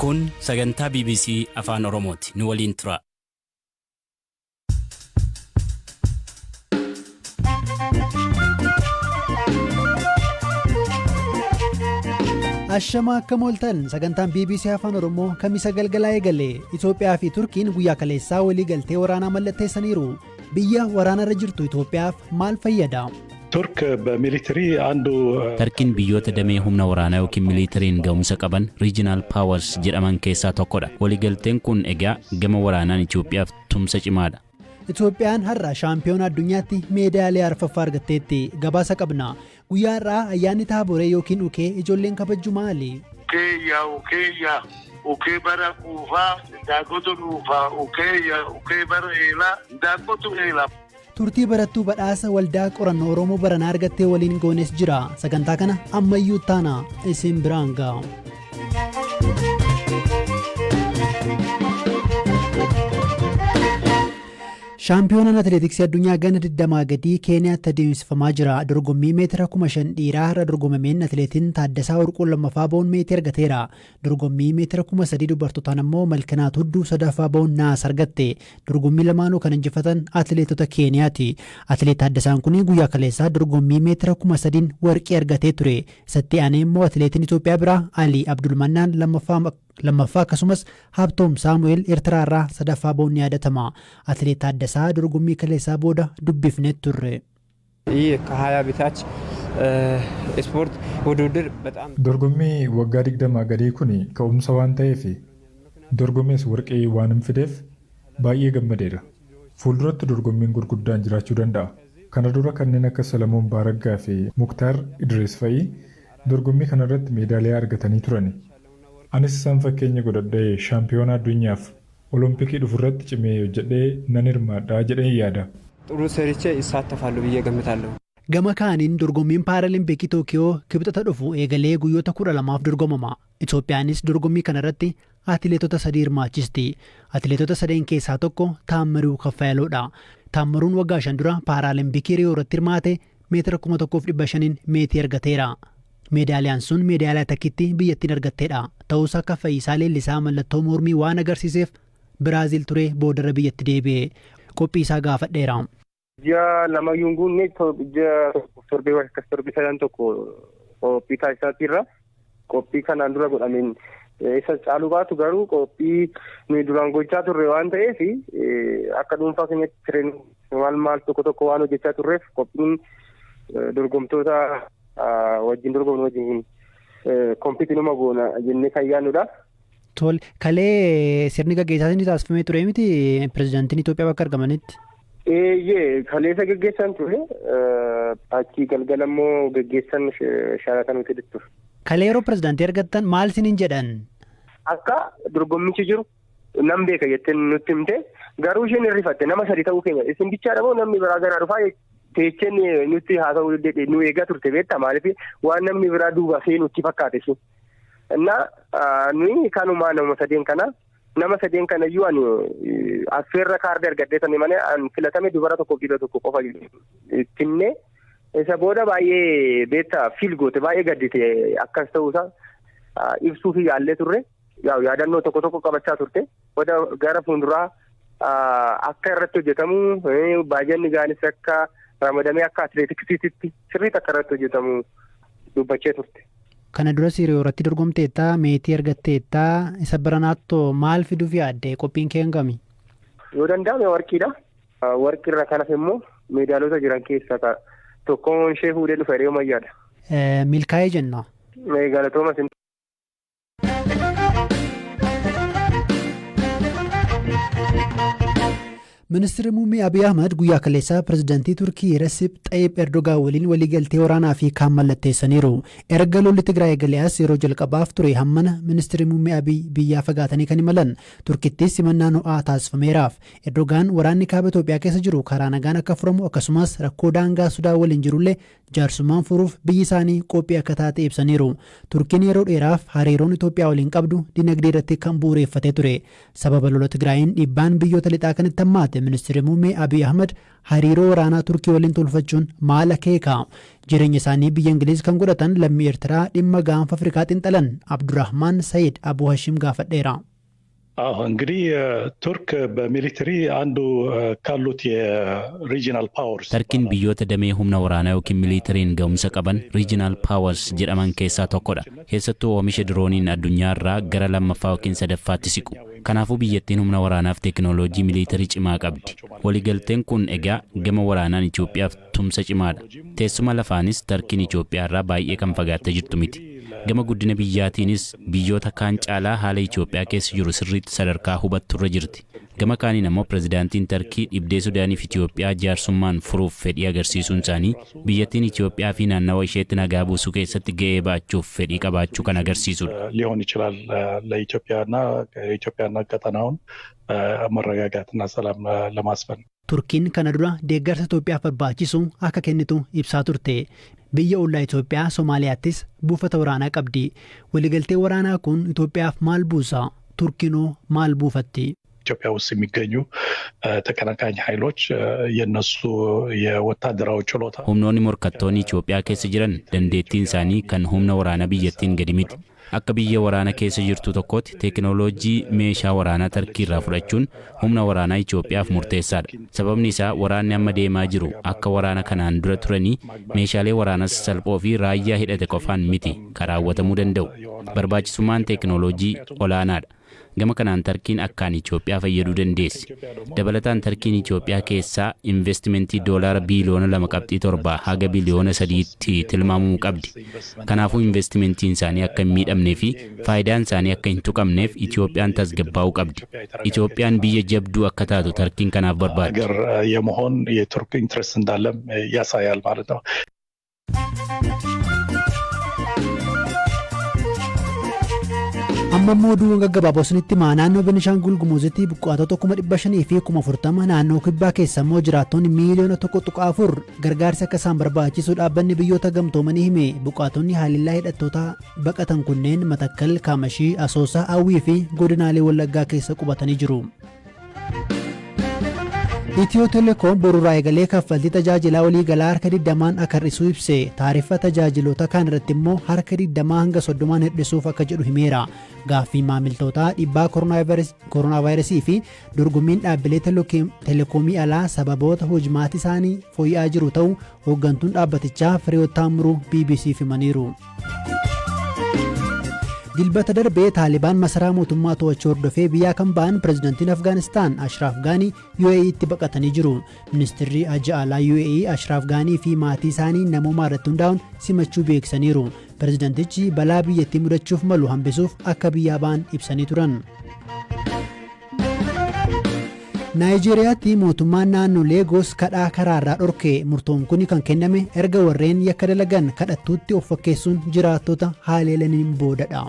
Kun sagantaa bbc Afaan Oromooti. Nu waliin turaa. Ashama akkam ooltan sagantaan BBC Afaan Oromoo kamisa galgalaa eegale. Itoophiyaa fi Turkiin guyyaa kaleessaa walii galtee waraanaa mallatteessaniiru. Biyya waraanarra jirtu Itoophiyaaf maal fayyada? ቱርክ በሚሊተሪ አንዱ Tarkiin biyyoota damee humna waraanaa yookiin miliitariin ga'umsa qaban regional powers jedhaman keessaa tokkodha. Waliigalteen kun egaa gama waraanaan Itoophiyaaf tumsa cimaadha. Itoophiyaan har'a shaampiyoona addunyaatti meedaaliyaa arfaffaa argatteetti. Gabaasa qabna. Guyyaa har'aa ayyaanni taaboree yookiin ukee ijoolleen kabajju maali? Ukeeyya ukeeyya ukee bara quufaa daangotu dhuufaa ukeeyya ukee bara eelaa daangotu eelaa. Turtii barattuu badhaasa waldaa qorannoo Oromoo baranaa argattee waliin goones jira. Sagantaa kana ammayyuu taana isin biraan ga'a. Shaampiyoonaan atileetiksii addunyaa gana 20 gadii Keeniyaatti adeemsifamaa jira. Dorgommii meetira 5,000 dhiiraa har'a dorgomameen atileetiin Taaddasaa Warquu lammaffaa ba'uun meetii argateera. Dorgommii meetira 3,000 dubartootaan ammoo Malkinaat Hudduu sadaffaa ba'uun naas argatte. Dorgommii lamaanuu kan injifatan atileetota Keeniyaati. Atileet Taaddasaan kun guyyaa kaleessaa dorgommii meetira 3,000 warqii argatee ture. Isatti aanee immoo atileetiin Itoophiyaa biraa Alii Abdulmannaan lammaffaa akkasumas Habtoom Saamu'eel Eertiraa irraa sadaffaa ba'uun ni yaadatama. Atileet Taaddasaa dorgommii kaleessaa booda dubbifnee turre. ይህ ከሀያ በታች ስፖርት ውድድር በጣም Dorgommii waggaa 20 gadii kun ka'umsa waan ta'eef dorgomees warqee waan fideef baay'ee gammadeera. Fuulduratti dorgommiin gurguddaan jiraachuu danda'a. Kana dura kanneen akka Salamoon Baaraggaa fi Muktaar Idris fa'i dorgommii kanarratti meedaaliyaa argatanii turani. Anis isaan fakkeenya godhadhee shaampiyoona addunyaaf Olompikii dhufurratti cimee hojjedhee nan hirmaadhaa jedhee yaada. ጥሩ ሰርቼ ይሳተፋሉ ብዬ ገምታለሁ። Gama kaaniin dorgommiin Paaralimpikii Tookiyoo kibxata dhufu eegalee guyyoota 12f dorgomama. Itoophiyaanis dorgommii kanarratti atileetota sadii hirmaachisti. Atileetota sadeen keessaa tokko Taammaruu Kaffayaloodha. Taammaruun waggaa 5 dura Paaraalimpikii Riyoo irratti hirmaate meetira 1500 meetii argateera. Meedaaliyaan sun meedaaliyaa takkitti biyyattiin argatteedha. Ta'us akka Fayyisaa Leellisaa mallattoo mormii waan agarsiiseef Biraaziil ture boodarra biyyatti deebi'e. Qophii isaa gaafadheera. Ji'a lama iyyuu hin guunne, ji'a torbee akkas torbee sadan tokko qophii taasisaa jirra. Qophii kanaan dura godhameen isa caaluu baatu garuu qophii nuyi duraan gochaa turre waan ta'eef akka dhuunfaa keenyatti tireen maal maal tokko tokko waan hojjechaa turreef qophiin dorgomtoota wajjin dorgomnu wajjin kompiitii numa goona jennee kan yaadnudha. Tole, kalee sirni gaggeessaa inni taasifamee ture miti pirezidaantiin Itoophiyaa bakka argamanitti? Eeyyee, kaleessa gaggeessan ture, achii galgala immoo gaggeessan Shaaratan Hoteelitti ture. Kalee yeroo pirezidaantii argattan maal isiniin jedhan? Akka dorgommichi jiru nan beeka jettee nutti himte, garuu isheen hirrifatte nama sadi ta'uu keenya isin bichaadha moo namni biraa garaa dhufaa teecheen nutti haasa'uu nu eegaa turte beektaa, maaliif waan namni biraa duuba seenutti fakkaate isheen. Innaa nuyi kanumaa nama sadeen kana, nama sadeen kana iyyuu ani affeerra kaardii argadhee tani malee an filatame dubara tokko dhiira tokko qofa ittinne. Isa booda baay'ee beektaa fiil goote, baay'ee gaddite. Akkas ta'uusaa ibsuu fi yaallee turre, yaadannoo tokko tokko qabachaa turte. Booda gara fuulduraa akka irratti hojjetamu, baajanni gaanis akka ramadamee akka atileetiksiitti sirriitti akka irratti hojjetamu dubbachee turte. Kana dura Riyoo irratti dorgomteettaa, meetii argatteettaa, isa baranaatto maal fiduuf yaadde? Qophiin kee hangami? Yoo danda'ame warqiidha. Warqii irra kanas immoo meedaalota jiran keessaa tokkoon ishee fuudhee dhufa yeroo mayyaadha. Milkaa'ee jenna. Galatooma. Ministeerri Muummee Abiy Ahmad guyyaa kaleessaa pirezidaantii Turkii Recep Tayyip Erdogan waliin waliigaltee waraanaa fi kaan mallatteessaniiru. Erga lolli Tigraay eegalee as yeroo jalqabaaf ture hammana ministeerri Muummee Abiy biyyaa fagaatanii kan imalan. Turkittis simannaan ho'aa taasifameeraaf. Erdogan waraanni kaaba Itoophiyaa keessa jiru karaa nagaan akka furamu akkasumas rakkoo daangaa Sudaan waliin jirullee jaarsummaan furuuf biyyi isaanii qophii akka taate ibsaniiru. Turkiin yeroo dheeraaf hariiroon Itoophiyaa waliin qabdu dinagdee irratti kan bu'uureffatee ture. Sababa lola Tigraayin dhiibbaan biyyoota lixaa kan itti hammaate Ministeerri Muummee Abiy Ahmad hariiroo waraanaa Turkii waliin tolfachuun maal akeeka? Jireenya isaanii biyya Ingiliiz kan godhatan lammii Eertiraa dhimma Gaanfa Afrikaa xiinxalan Abdurrahmaan Sayid Abuu Hashim gaafadheera. አዎ እንግዲህ ቱርክ በ military አንዱ ካሉት የ regional powers Tarkiin biyyoota damee humna waraanaa yookiin miliitariin ga'umsa qaban regional powers jedhaman keessaa tokkodha. Keessattuu oomisha dirooniin addunyaa irraa gara lammaffaa yookiin sadaffaatti siqu. Kanaafuu biyyattiin humna waraanaaf teekinooloojii miliitarii cimaa qabdi. Waliigalteen kun egaa gama waraanaan Itoophiyaaf tumsa cimaadha. Teessuma lafaanis Tarkiin Itoophiyaa irraa baay'ee kan fagaattee jirtu miti. Gama guddina biyyaatiinis biyyoota kaan caalaa haala Itoophiyaa keessa jiru sirriitti sadarkaa hubatturra jirti. Gama kaaniin ammoo pirezidaantiin Tarkii dhibdee Sudaaniif Itoophiyaa jaarsummaan furuuf fedhii agarsiisuun isaanii biyyattiin Itoophiyaa fi naannawa isheetti nagaa buusuu keessatti ga'ee ba'achuuf fedhii qabaachuu kan agarsiisudha. ሊሆን ይችላል ለኢትዮጵያና ኢትዮጵያና ቀጠናውን መረጋጋትና ሰላም ለማስፈን። Turkiin kana dura deeggarsa Itoophiyaaf barbaachisu akka kennitu ibsaa turte. Biyya ollaa Itoophiyaa Somaaliyaattis buufata waraanaa qabdi. Waliigaltee waraanaa kun Itoophiyaaf maal buusa? Turkiinoo maal buufatti? ኢትዮጵያ ውስጥ የሚገኙ ተቀናቃኝ ኃይሎች የነሱ የወታደራዊ ችሎታ Humnoonni morkattoonni Itoophiyaa keessa jiran dandeettiin isaanii kan humna waraanaa biyyattiin gadi miti. Akka biyya waraana keessa jirtu tokkootti teekinooloojii meeshaa waraanaa Tarkii irraa fudhachuun humna waraanaa Itoophiyaaf murteessaadha. Sababni isaa waraanni amma deemaa jiru akka waraana kanaan dura turanii meeshaalee waraanaa sasalphoo fi raayyaa hidhate qofaan miti kan raawwatamuu danda'u. Barbaachisummaan teekinooloojii olaanaadha. Gama kanaan Tarkiin akkaan Itoophiyaa fayyaduu dandeessi. Dabalataan Tarkiin Itoophiyaa keessaa investimentii doolaara biiliyoona 2.7 haga biliyoona 3tti tilmaamamuu qabdi. Kanaafuu investimentiin isaanii akka hin miidhamnee fi faayidaan isaanii akka hin tuqamneef Itoophiyaan tasgabbaa'uu qabdi. Itoophiyaan biyya jabduu akka taatu Tarkiin kanaaf barbaaddi. ሀገር የመሆን የቱርክ interest እንዳለም ያሳያል ማለት ነው። Amma immoo oduuwwan gaggabaaboo isinitti himaa. Naannoo Benishaangul Gumuzitti buqqaatota 540,000, naannoo Kibbaa keessa immoo jiraattonni miiliyoona 1.4 gargaarsi akka isaan barbaachisu Dhaabbanni Biyyoota Gamtoomanii hime. Buqqaatonni haleellaa hidhattoota baqatan kunneen Matakkal, Kaamashii, Asoosaa, Awwii fi godinaalee Wallaggaa keessa qubatanii jiru. Itiyoo Telekoom borurraa eegalee kaffaltii tajaajilaa waliigalaa harka 20n akka hir'isuu ibse. Taarifa tajaajiloota kaan irratti immoo harka 20 hanga 30n hir'isuuf akka jedhu himeera. Gaaffii maamiltootaa, dhiibbaa koronaa vaayirasii fi dorgommiin dhaabbilee telekoomii alaa sababoota hojimaati isaanii fooyya'aa jiru ta'uu hooggantuun dhaabbatichaa Fireewoot Taammiruu BBCf himaniiru. Dilbata darbee Taalibaan masaraa mootummaa to'achuu hordofee biyyaa kan ba'an pirezidantiin Afgaanistaan Ashraaf Gaanii UAE'tti baqatanii jiru. Ministeerri Haajaa Alaa UAE Ashraaf Gaanii fi maatii isaanii namummaa irratti hundaa'uun simachuu beeksisaniiru. Pirezidantichi balaa biyyattii mudachuuf malu hambisuuf akka biyyaa ba'an ibsanii turan. Naayijeeriyaatti mootummaan naannoo Leegoos kadhaa karaarraa dhorke. Murtoon kun kan kenname erga warreen yakka dalagan kadhattuutti of fakkeessuun jiraattota haleelaniin boodadha.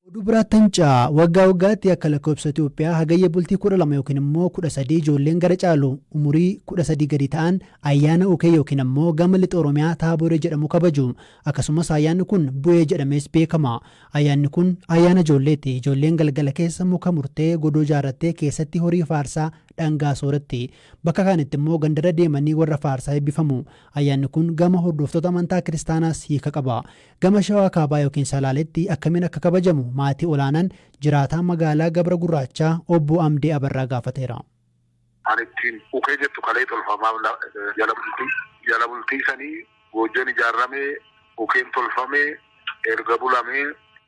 Oduu biraatti hancaa waggaa waggaatti akka lakkoofsa Itoophiyaa Hagayya bultii 12 yookiin immoo 13 ijoolleen gara caalu umurii 13 gadi ta'an ayyaana Ukee yookiin ammoo gama Lixa Oromiyaa Taaboree jedhamu kabaju. Akkasumas ayyaanni kun Bu'ee jedhamees beekama. Ayyaanni kun ayyaana ijoolleeti. Ijoolleen galgala keessa muka murtee godoo ijaarrattee keessatti horii faarsaa dhangaa sooratti. Bakka kaanitti immoo gandarra deemanii warra faarsaa eebbifamu. Ayyaanni kun gama hordoftoota amantaa kiristaanaas hiika qaba. Gama Shawaa Kaabaa yookiin Salaaletti akkamiin akka kabajamu maatii olaanaan jiraataa magaalaa Gabra Gurraachaa obbo Amdee Abarraa gaafateera. An ittiin ukee jettu kalee tolfamaaf jala bultii jala bultii sanii goojjoon ijaarramee, ukeen tolfamee, erga bulamee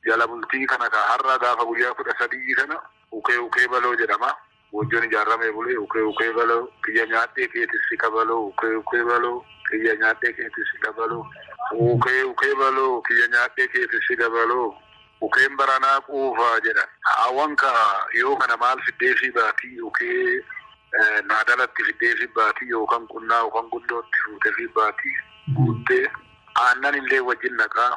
jala bultii kana ka har'a gaafa guyyaa 13 kana ukee ukee baloo jedhama. Goojjoon ijaarramee bulee ukee ukee baloo kiyya nyaadhee keetis si kabaloo, ukee ukee baloo kiyya nyaadhee keetis si kabaloo, ukee ukee baloo kiyya nyaadhee keetis si dabaloo, ukeen baranaa quufaa jedhan. Haawwan ka yoo kana maal fiddee fi baatii, ukee naadalatti fiddee fi baatii yookaan qunnaa yookaan gundootti fuutee fi baatii guuttee aannan illee wajjin naqaa,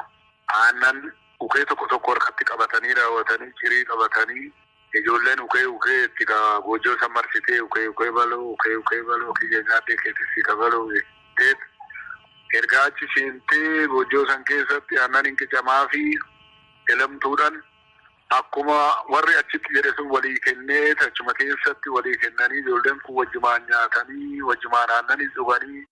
aannan ukee tokko tokko harkatti qabatanii raawwatanii cirii qabatanii ijoolleen ukee ukee itti ka goojjoo san marsitee ukee ukee baloo, ukee ukee baloo kiyya nyaadhee keetis kabaloo jetteet ergaa achi seentee goojjoo san keessatti aannan hin qicamaa fi Elemtuudhaan akkuma warri achitti jedhe sun walii kennee, achuma keessatti walii kennanii, ijoolleen kun wajjumaan nyaatanii, wajjumaan aannanii dhuganii.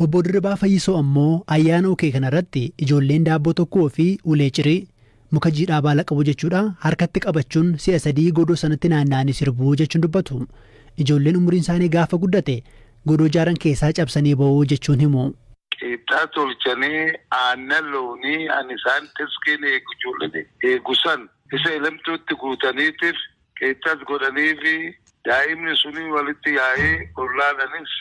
Obbo Dirribaa Fayyisoo ammoo ayyaana ukee kanarratti ijoolleen daabboo tokkoo fi ulee cirii, muka jiidhaa baala qabu jechuudha, harkatti qabachuun si'a sadii godoo sanatti naanna'anii sirbuu jechuun dubbatu. Ijoolleen umuriin isaanii gaafa guddate godoo jaaran keessaa cabsanii ba'uu jechuun himu. Qixxaa tolchanii, aannan loonii an isaan tiskiin eegu, ijoolleen eegu san isa elemtuutti guutaniitiif qixxas godhanii fi daa'imni suni walitti yaa'ee, ollaadhanis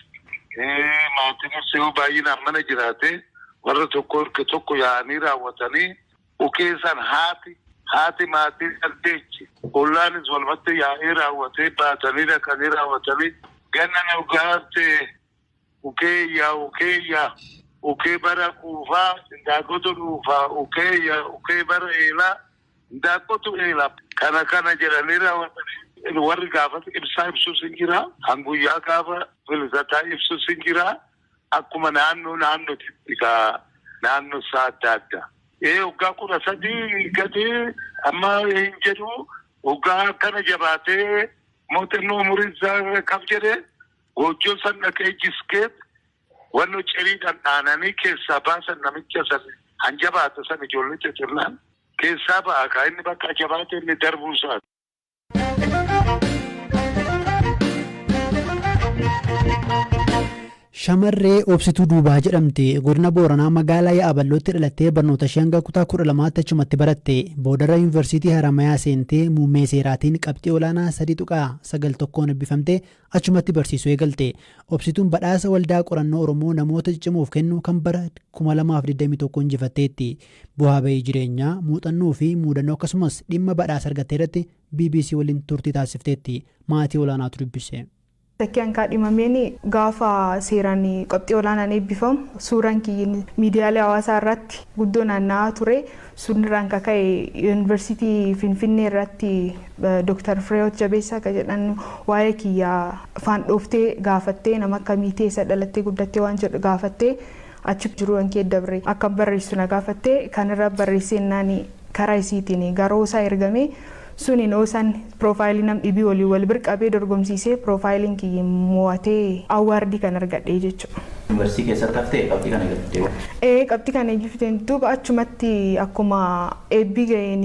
maatiinis yoo baay'inaan mana jiraate warra tokko harka tokko yaa'anii raawwatanii, ukee san haati maatii dandeechi, ollaanis walumatti yaa'ee raawwatee, baatanii dhaqanii raawwatanii, ganna nagaatti ukeeyyaa ukeeyyaa ukee bara quufaa indaaqqotu dhuufaa, ukeeyyaa ukee bara eelaa indaaqqotu eelaa, kana kana jedhanii raawwatanii, warri gaafa ibsaa ibsuus hin jira, hanguyyaa gaafa filsataa ibsuus hin jira, akkuma naannoo naannootti naannoo isaa adda adda. Ee, waggaa 13 gadi amma hin jedhu, waggaa akkana jabaatee muuxannoo umuriin isaa kaf jedhee goojjoo san dhaqee jiskeet wanno ciriidhaan dhaananii keessaa baasan, namicha san hanjabaata san ijoollee xixinnaan keessaa ba'a, kaa inni bakka jabaate inni darbuu isaati. Shamarree Obsituu Duubaa jedhamti. Godina Booranaa magaalaa Yaa'aballootti dhalattee barnoota ishee hanga kutaa 12tti achumatti baratte. Boodarra Yuunivarsiitii Haramayaa seentee muummee seeraatiin qabxii olaanaa 3.91n eebbifamtee achumatti barsiisuu eegalte. Obsituun badhaasa Waldaa Qorannoo Oromoo namoota ciccimoof kennu kan bara 2021 injifatteetti. Bu'aa bahii jireenyaa, muuxannoo fi muudannoo akkasumas dhimma badhaasa argattee irratti BBC waliin turtii taasifteetti. Maatii olaanaatu dubbise. Takkeen kaadhimameen gaafa seeraan qabxii olaanaan eebbifamu suuraan kiyyin miidiyaalee hawaasaa irratti guddoo naanna'aa ture. Sunirraan kaka'e Yuunivarsiitii Finfinnee irratti Dooktar Fireewoot Jabeessaa kan jedhan waa'ee kiyyaa afaan dhooftee gaafattee, nama akkamii teessa dhalattee guddattee waan jedhu gaafattee, achi jiru kan dabre akka barreessu na gaafattee, kanirra barreessee karaa isiitiin garoo isaa ergame. Suniin oosan profile nam dhibii walii wal bir qabee dorgomsiisee, profileiin kiyya mo'atee award kan argadhe jechuudha. Yuunivarsiitii keessatti haftee qabxii kana eeggattee? Ee, qabxii kana eeggifteen duuba achumatti akkuma eebbii ga'een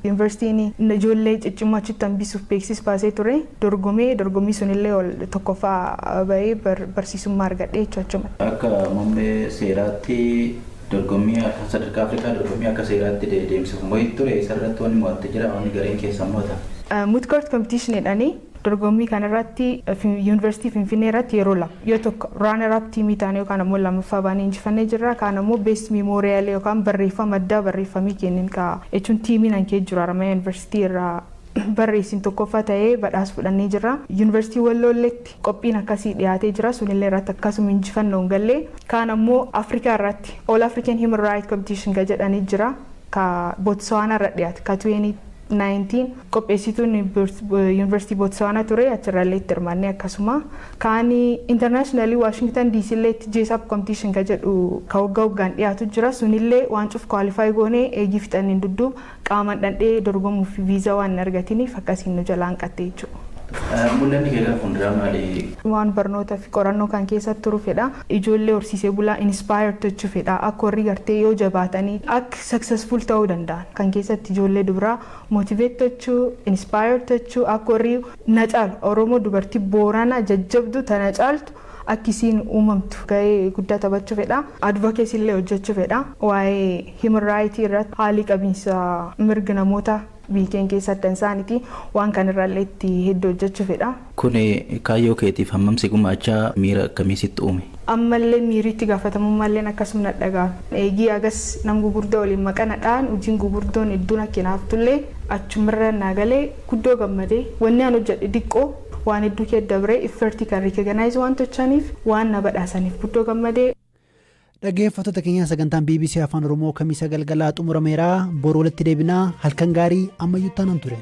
yuunivarsiitiin ijoollee ciccimoo achitti hambisuuf beeksisa baasee ture, dorgomee, dorgommii sunillee ol tokkoffaa bahee barsiisummaa argadhe jechuudha achumatti. Akka muummee seeraatti dorgommii akka sadarkaa Afrikaa dorgommii akka seeraatti deemsifamu wayii ture, isarratti wanni mo'atte jira, wanni gareen keessan mo'ata? Moot court competition jedhanii dorgommii kanarratti Yuunivarsiitii Finfinnee irratti yeroo lama yoo tokko runner up teamii ta'anii yookaan ammoo lammaffaa baanee injifannee jirra. Kaan ammoo best memorial yookaan barreeffama addaa barreeffamii kennin ka jechuun teamiin hankee jiru Haramayaa Yuunivarsiitii irraa barreessin tokkoffaa ta'ee badhaasa fudhannee jirra. Yuunivarsiitii Walloolleetti qophiin akkasii dhiyaatee jira. Sunillee irratti akkasuma injifannoon gallee. Kaan ammoo Afrikaa irratti All African Human Rights Competition ka jedhanii jira. Ka Botswana irra dhiyaate ka 2019 qopheessituun Yuunivarsiitii Botswana ture, achirrallee itti hirmaannee, akkasuma kaan internationally Washington DC illee itti Jessup competition ka jedhu ka waggaa waggaan dhiyaatu jira. Sunillee waan cuf qualify goonee eegii fixanneen dudduuba qaamaan dhandhee dorgomuuf viizaa waan hin argatiniif akkasiin nu jalaan qatte jechuudha. Mul'anni kee gara fuulduraa maali? Waan barnoota fi qorannoo kan keessatti turu fedha. Ijoollee horsiisee bulaa inspire gochuu fedha. Akka warri gartee yoo jabaatanii akka successful ta'uu danda'an. Kan keessatti ijoollee dubaraa motivate gochuu, inspire gochuu, akka warri na caalu, Oromoo dubartii Booranaa jajjabdu tana caaltu akkisiin uumamtu gahee guddaa taphachuu fedha. Advocacy illee hojjechuu fedha. Waa'ee human right irratti, haalli qabiinsa mirga namoota biyya keenya keessatti isaaniiti, waan kanarrallee itti hedduu hojjechuu fedha. Kun kaayyoo keetiif hammam si gumaachaa, miira akkamii sitti uume? Ammallee miiriitti gaafatamummallee akkasuma dhaga'ama. Eegii agas nam gugurdaa waliin maqanadhaan hojiin gugurdoon hedduun akka naaftullee achumarra naa galee guddoo gammadee, wanni an hojjedhe diqqoo waan hedduu kee dabree effortii kan recognize waan tochaniif, waan na badhaasaniif guddoo gammadee. Dhaggeeffattoota keenya, sagantaan BBC Afaan Oromoo Kamiisa galgalaa xumurameera. Boru walitti deebinaa, halkan gaarii. Ammayyuu taanaan ture.